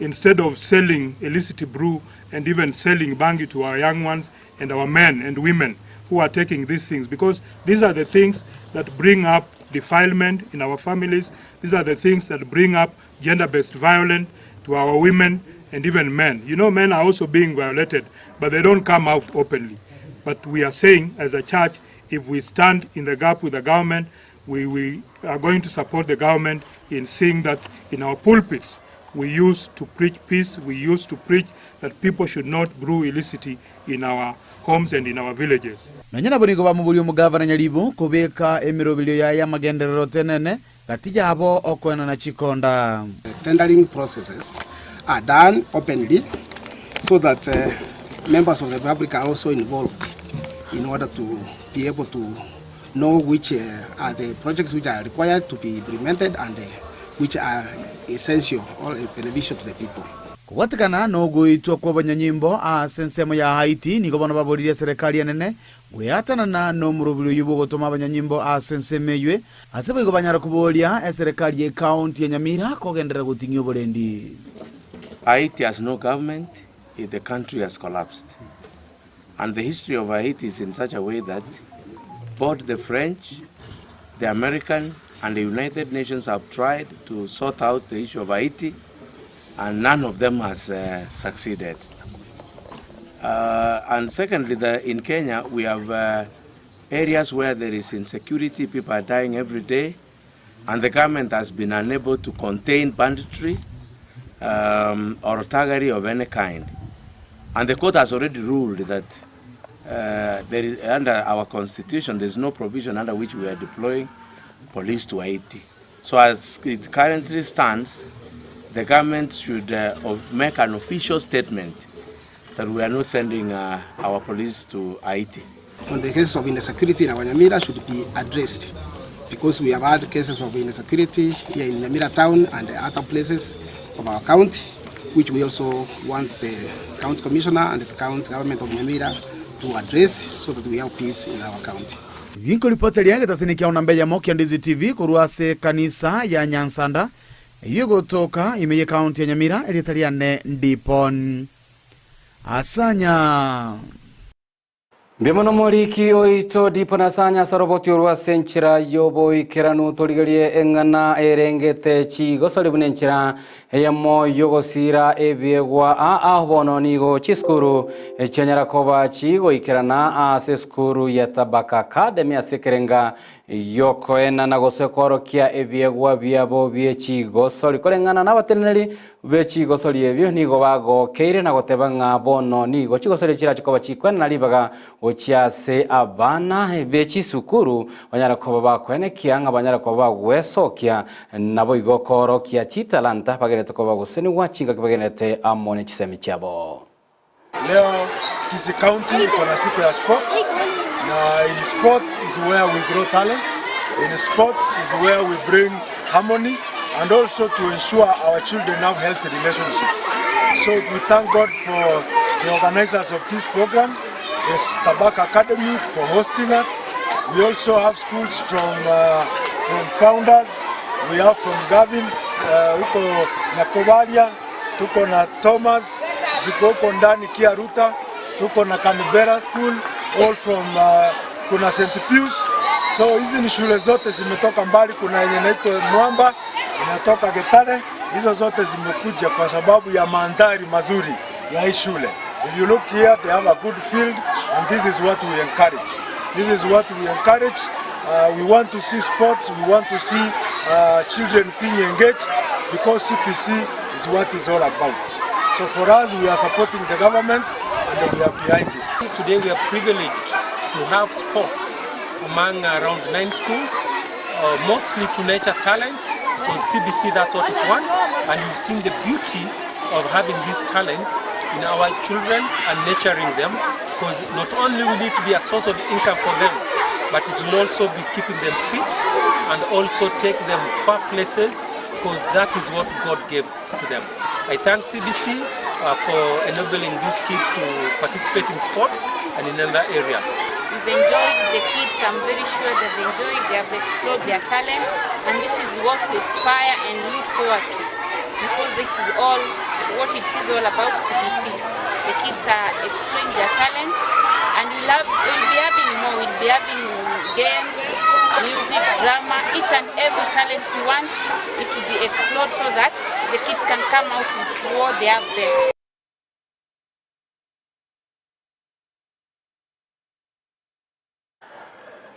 instead of selling illicit brew and even selling bangi to our young ones and our men and women who are taking these things, because these are the things that bring up defilement in our families. These are the things that bring up gender-based violence to our women and even men. Men are also being violated, but they don't come out openly. But we are saying as a church, if we stand in the gap with the government, we are going to support the government in seeing that in our pulpits, we used to preach peace, we used to preach that people should not brew illicitly in our homes and in our villages. Nonya nabo nigo bamoboria omogavana Nyaribo kobeka emeroberio yaye amagenderero tenene gati yabo okoenana chikonda. The tendering processes are done openly so that members of the public are also involved in order to be able to know which are the projects which are required to be implemented and which are essential or beneficial to the people. Kobwatekana nogoitwa kwa abanyanyimbo ase ensemo ya Haiti nigo bono baboririe serikali enene gweatanana nomorobiri oyo bogotoma abanyanyimbo ase ensemo eywe ase boigo banyara koboria eserikali ya county ya Nyamira kogenderera goting'ia oborendi. Haiti has no government, the country has collapsed. And the history of Haiti is in such a way that Both the French, the American and the United Nations have tried to sort out the issue of Haiti and none of them has uh, succeeded. Uh, and secondly, the, in Kenya, we have uh, areas where there is insecurity, people are dying every day, and the government has been unable to contain banditry um, or thuggery of any kind. And the court has already ruled that uh, there is, under our constitution, there is no provision under which we are deploying police to Haiti. So as it currently stands, the government should uh, make an official statement that we are not sending uh, our police to Haiti. On the cases of insecurity in our Nyamira should be addressed because we have had cases of insecurity here in Nyamira town and other places of our county, which we also want the county commissioner and the county government of Nyamira to address so that we have peace in our county. Ginkoripoteria egetasini kiao namba eyemo kia Ndizi TV korwa ase ekanisa ya Nyansanda eyio egotoka ime ye county ya Nyamira erieta riane Ndipon Asanya. Mbuya mono moriki oito Dipon Asanya ase oroboti orwo ase enchera y'oboikeranu torigerie eng'ana erengete chigosori buna enchera eyemo y'ogosira ebiegwa aa bono nigo chisukuru chianyara koba chigoikerana ase esukuru ya Tabaka Academy ase ekerenga yokoenana gose kworokia ebiegwa biabo bie chigosori koreng'ana na abateneneri be chigosori ebio nigo bagokeire na goteba ng'a bono nigo chigosori chirachi koba chikwenana ribaga gochia ase abana be chisukuru banyara koba bakwenekia ng'a banyara koba bagwesokia nabo igo korokia chitalanta bagerete koba gosenigwa chingaki bagerete amo ne chisemi chiabo. Leo Kisii County iko na siku ya sports na in sports is where we grow talent. In sports is where we bring harmony and also to ensure our children have healthy relationships. So we thank God for the organizers of this program, the Tabaka Academy for hosting us. We also have schools from, uh, from Founders, we have from Gavins uh, huko Nyakobaria, tuko na Thomas ziko huko ndani Kiaruta, tuko na Canberra School all from uh, kuna St Pius. So hizi ni shule zote zimetoka mbali, kuna yenye inaitwa Mwamba inatoka Getare. Hizo zote zimekuja kwa sababu ya mandhari mazuri ya hii shule. If you look here they have a good field and this is what we encourage. This is what we encourage. Uh, we want to see sports, we want to see uh, children being engaged because CPC is what is all about. So for us, we are supporting the government and we are behind it. Today we are privileged to have sports among around nine schools, uh, mostly to nurture talent, because CBC that's what it wants, and you've seen the beauty of having these talents in our children and nurturing them, because not only will it be a source of income for them, but it will also be keeping them fit and also take them far places, because that is what God gave to them. I thank CBC uh, for enabling these kids to participate in sports and in another area. We've enjoyed the kids, I'm very sure they've enjoyed, they have explored their talent, and this is what we aspire and look forward to, because this is all what it is all about CBC. The kids are exploring their talents, and we'll, have, we'll be having more, we'll be having games, music, drama, each and every talent we want it to be explored so that the kids can come out with what they have best.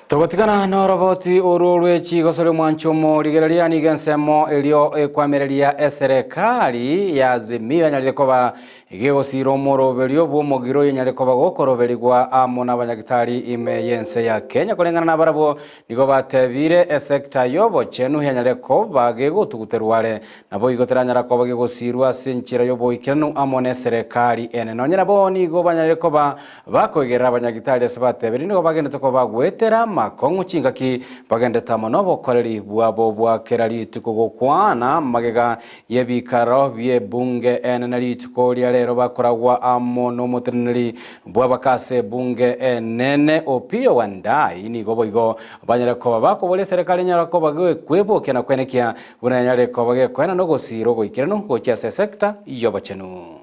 Togotigana noroboti oru rwe gosori omwancho omorigereria nigo ensemo erio ekwamereria eserekari ya Azimio yanyarire koba gegosira omoroberio bwa omogiro yenyarire koba gokoroberigwa amo na abanyagitari ime y'ense ya Kenya koreng'ana na barabwo nigo batebire esekta y'obochenu yanyarire koba gegotuguterwa are nabo igo teranyara koba gegosirwa ase enchera y'oboikeranu amo na eserekari ene nonye nabo nigo banyarire koba bakoigerera abanyagitari ase batebire nigo bagendete koba gwetera makong'u chingaki bagendete amo nobokoreri bwabo bwa kera rituko gokwana magega y'ebikaro by'ebunge enene rituko ria rero bakoragwa amo n'omoteneneri bw'abakase ebunge enene Opiyo Wandayi nigo boigo banyare koba bakoboria eserekari enyara koba gekwebokia na kwenekia buna enyare koba gekoena nogosira ogoikeranu gochia ase esekta y'obochenu.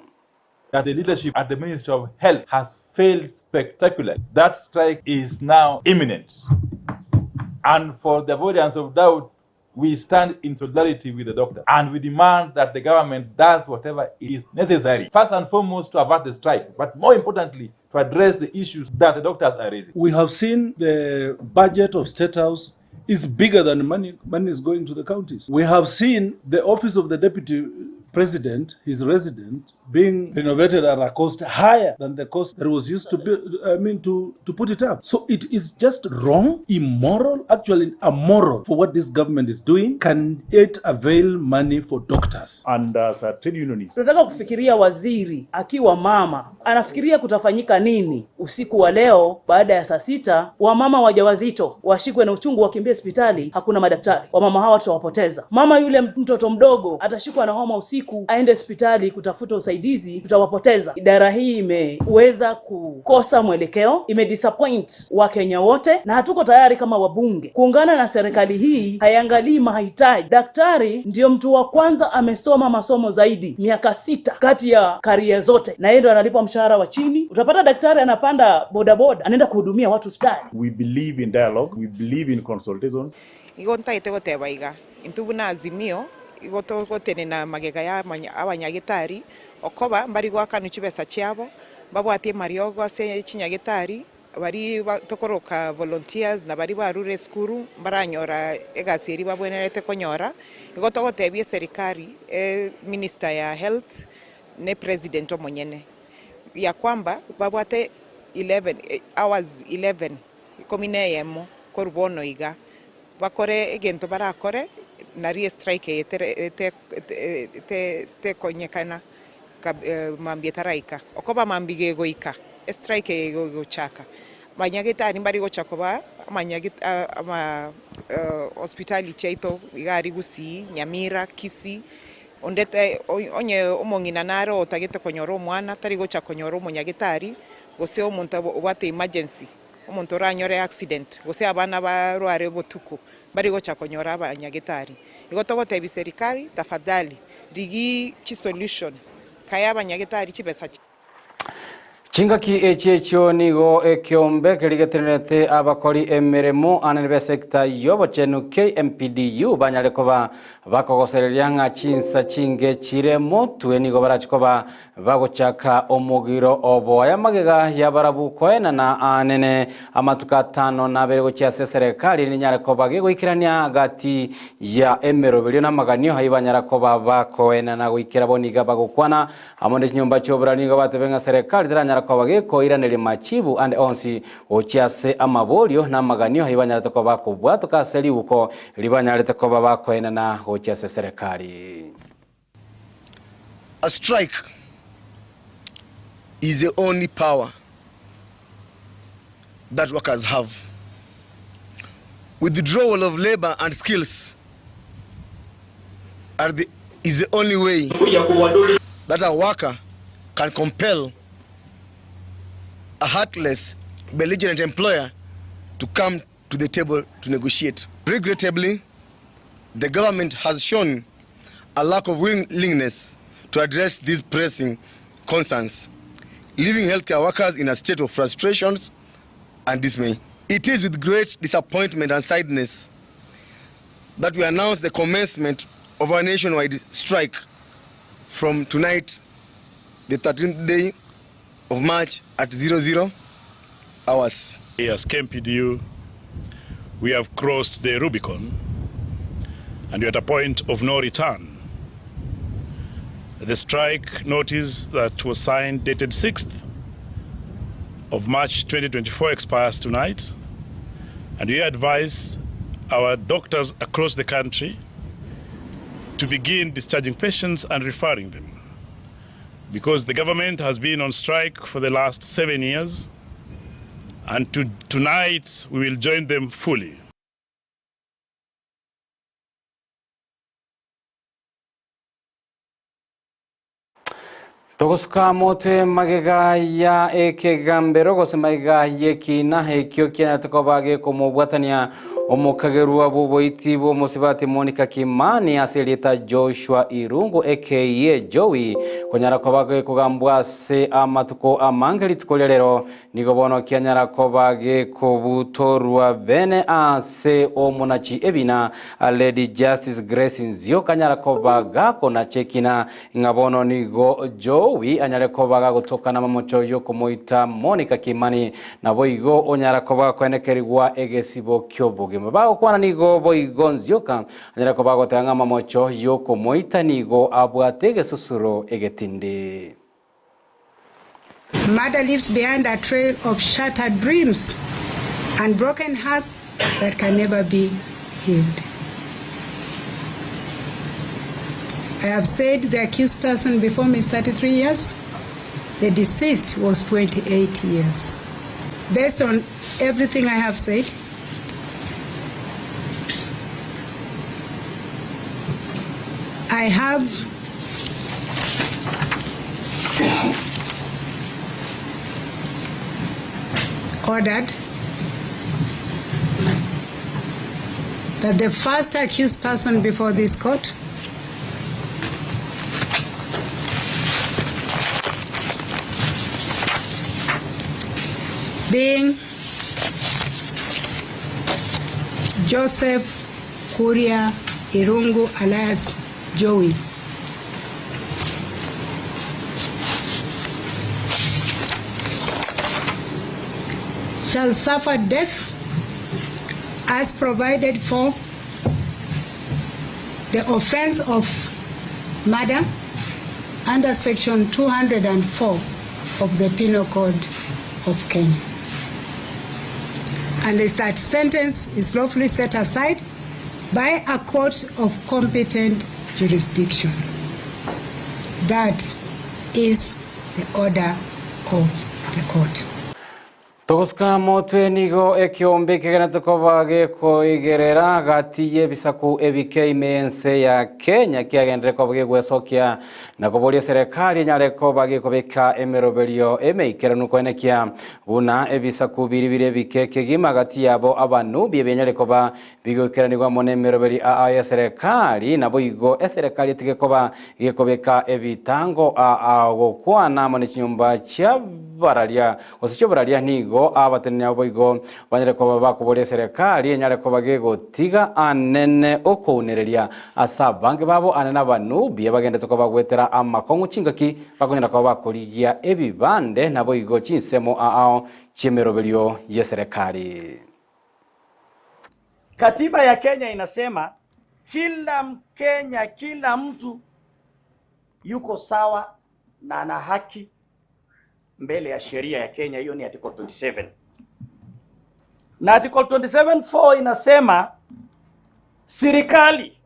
That the leadership at the Ministry of Health has failed spectacularly. That strike is now imminent. And for the avoidance of doubt, we stand in solidarity with the doctors and we demand that the government does whatever is necessary, first and foremost to avert the strike, but more importantly, to address the issues that the doctors are raising. We have seen the budget of State House is bigger than money, money is going to the counties. We have seen the office of the deputy president, his resident, being renovated at a cost higher than the cost that was used to build, I mean, to, to put it up. So it is just wrong, immoral, actually amoral for what this government is doing. Can it avail money for doctors? And as a trade unionist, Tunataka kufikiria waziri akiwa mama anafikiria kutafanyika nini usiku wa leo baada ya saa sita, wamama wajawazito washikwe na uchungu wakimbie hospitali, hakuna madaktari. Wamama hawa tutawapoteza. Mama yule mtoto mdogo atashikwa na homa usiku aende hospitali kutafuta usaidizi, tutawapoteza. Idara hii imeweza kukosa mwelekeo, imedisappoint Wakenya wote, na hatuko tayari kama wabunge kuungana na serikali hii. Haiangalii mahitaji. Daktari ndiyo mtu wa kwanza amesoma masomo zaidi miaka sita kati ya karia zote, na yeye ndo analipwa mshahara wa chini. Utapata daktari anapanda bodaboda anaenda kuhudumia watu hospitali. we believe in dialogue, we believe in consultation. Igo ntaete goteba iga intu buna azimio igo togotenena magega ya abanyagitari okoba mbari gwakanu chibesa chiabo babwatie mariogo ase chinyagitari bari tokoroka volunteers na bari barure esukuru mbaranyora egasi eri babwenerete konyora igo togotebia eserikari e minister ya health ne president omonyene ya kwamba babwate 11 hours 11 ikumi na eyemo korwa bono iga bakore egento barakore nari estrike eye tekonyekana mambia etaraika okoba mambia gegoika estrike eye egochaka banyagitari mbari gocha koba ama hospitali chiaito iga aria Gusii, Nyamira, Kisii ondete onye omong'ina nare otagete konyora omwana tari gocha konyora omonyagitari gose omonto obwate emergency omonto oranyore accident gose abana barware botuko bari gocha konyora abanyagitari igo togotebia serikali tafadhali rigi chisolution kaya abanyagitari chibesa Chingaki echi echio nigo ekiombe kerigetenerete abakori emeremo anene be sector y'obochenu KMPDU banyare koba bakogosereria ng'a chinsa chinge chire motwe nigo barachikoba bagochaka omogiro obo aya magega yabarabu koenana anene amatuko atano na abere gochia ase serikali ninyare koba gegoikerania agati ya emeroberio na amaganio ayi banyara koba bakoenana goikera bo niga bagokwana amo ne chinyomba chiobora nigo batebe ng'a serikali teranyara koba gekoiraneria machibu ande onsi gochia ase amaborio na amaganio ayi banyarete koba bakobwatoka ase ribuko ribanyarete koba bakoenana gochia ase serikali. A strike is the only power that workers have. Withdrawal of labor and skills is the only way that a worker can compel a heartless, belligerent employer to come to the table to negotiate. Regrettably, the government has shown a lack of willingness to address these pressing concerns, leaving healthcare workers in a state of frustrations and dismay. It is with great disappointment and sadness that we announce the commencement of our nationwide strike from tonight, the 13th day of March at 00 hours. As KMPDU, we have crossed the Rubicon and we're at a point of no return. The strike notice that was signed dated 6th of March 2024 expires tonight, and we advise our doctors across the country to begin discharging patients and referring them, because the government has been on strike for the last 7 years, and tonight we will join them fully. Togosuka motwe magega ya ekegambero gose magega yekina ekio kianyarete koba gekomobwatania Omokagerwa bw'oboiti bw'omosibati Monica Kimani ase erieta Joshua Irungu aka Jowie konyara koba gekogambwa ase amatuko amange rituko ria rero nigo bono kianyara koba gekobutorwa bene ase omonachi ebina Lady Justice Grace Nzioka anyara koba gakonacha ekina Ng'a bono nigo Jowie anyare koba gagotoka namamocho y'okomoita Monica Kimani, naboigo onyara koba gakoenekerigwa egesibo ki'obogima. Bagokwana nigo boigo Nzioka anyare koba agoteba ng'a amamocho y'okomoita nigo abwate egesusuro egetindi. Murder leaves behind a trail of shattered dreams and broken hearts that can never be healed. I have said the accused person before me is 33 years, the deceased was 28 years. Based on everything I have said, I have ordered that the first accused person before this court being Joseph Kuria Irungu alias Jowie. Shall suffer death as provided for the offense of murder under section 204 of the Penal Code of Kenya. And is that sentence is lawfully set aside by a court of competent jurisdiction. That is the order of the court. Togosuka motwe nigo ekiombe kegenete koba gekoigerera gati y'ebisaku ebike ime y'ense ya Kenya kiagenderere koba gegwesokia na koboria eserekari enyare koba gekobeka emeroberio emeikeranu koenekia buna ebisaku biri bire ebike kegima gati yabo abanubi ebianyare koba bigoikeranigwa amo nemeroberi aa y'eserekari naboigo eserekari etige koba gekobeka ebitango aa gokwana amo ne chinyomba chiabararia gose chioboraria nigo abateneni abo boigo banyare koba bakoboria eserekari enyare koba gegotiga anene okounereria ase abange babo anene abanubia bagendete koba goetera amakong'u chingaki bakonyara koba bakorigia ebibande naboigo chinsemo aao chi'emeroberio y'eserekari. Katiba ya Kenya inasema kila Mkenya, kila mtu yuko sawa na ana haki mbele ya sheria ya Kenya. Hiyo ni article 27, na article 27.4 inasema serikali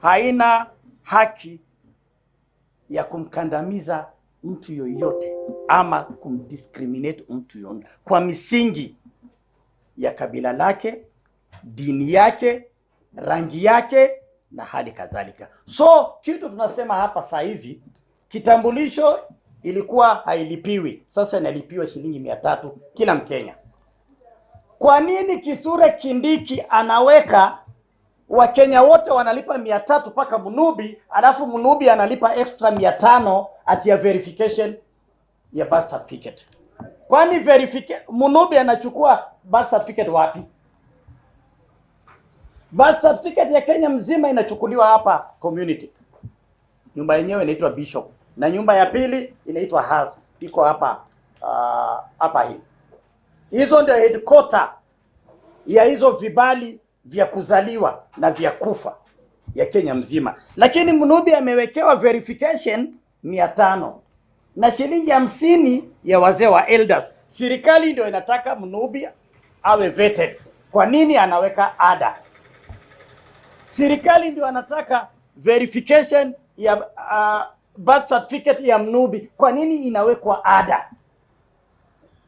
haina haki ya kumkandamiza mtu yoyote ama kumdiscriminate mtu yoyote kwa misingi ya kabila lake, dini yake, rangi yake na hali kadhalika. So kitu tunasema hapa saa hizi, kitambulisho ilikuwa hailipiwi, sasa inalipiwa shilingi 300 kila Mkenya. Kwa nini Kithure Kindiki anaweka Wakenya wote wanalipa 300 mpaka Mnubi, alafu Mnubi analipa extra 500 ati ya verification ya birth certificate? Kwani Mnubi anachukua birth certificate wapi? Birth certificate ya Kenya mzima inachukuliwa hapa community. Nyumba yenyewe inaitwa Bishop na nyumba ya pili inaitwa Haas, iko hapa hapa hii. Hizo ndio headquarter ya hizo vibali vya kuzaliwa na vya kufa ya Kenya mzima, lakini Mnubi amewekewa verification 500 na shilingi 50 ya wazee wa elders. Serikali ndio inataka Mnubi awe vetted. Kwa nini anaweka ada? Serikali ndio anataka verification ya birth certificate ya Mnubi. Kwa nini inawekwa ada?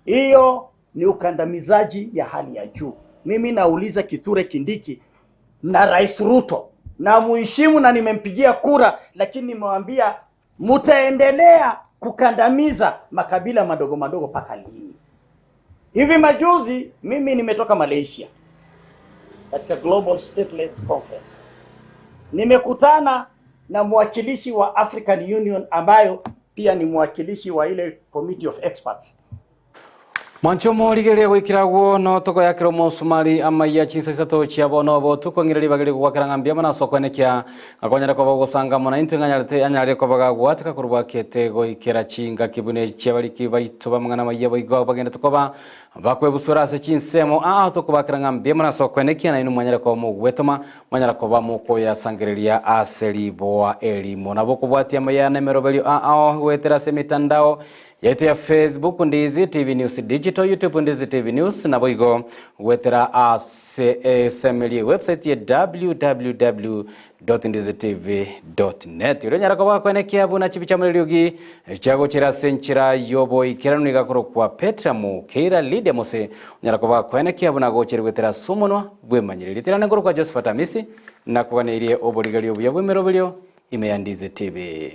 Hiyo ni ukandamizaji ya hali ya juu. Mimi nauliza Kithure Kindiki na Rais Ruto, na muheshimu na nimempigia kura, lakini nimewambia mutaendelea kukandamiza makabila madogo madogo mpaka lini? Hivi majuzi mimi nimetoka Malaysia katika Global Stateless Conference, nimekutana na mwakilishi wa African Union ambayo pia ni mwakilishi wa ile Committee of Experts. Mwancho morigereria gwikiragwo no tugoyakira omosumari amaiya chinsa isato chia bono obo tukong'ira ribaga rigogwakera ng'a mbuya mono ase okwenekia ngakonyara koba ogosanga mono intwe ng'anyarete anyare koba gagwateka korwa bwakete goikera chingaki buna echi abariki baito b'amang'ana amaiya boigo bagendete koba bakwebusura ase chinsemo aa tokobakera ng'a mbuya mono ase okwenekia nainwe mwanyare koba mogwetoma mwanyara koba mokoyasangereria ase riboa erimo. Nabo okobwatia amaiya na emeroberio aa goetera ase emetandao Yaito ya Facebook Ndizi TV News Digital, YouTube Ndizi TV News, naboigo goetera ase esemerie website ye www.ndizitv.net. Oria onyara koba gakwenekia buna chibicha more riogi chiagochera ase enchera y'oboikeranu nigo akorokwa Petra Mokeira Lydia Mose onyara koba gakwenekia buna agochera goetera ase omonwa bw'emanyereri. Tirane nkorokwa Josephat Amisi nakoganeirie oborigereria obuya bw'emeroberio ime ya Ndizi TV.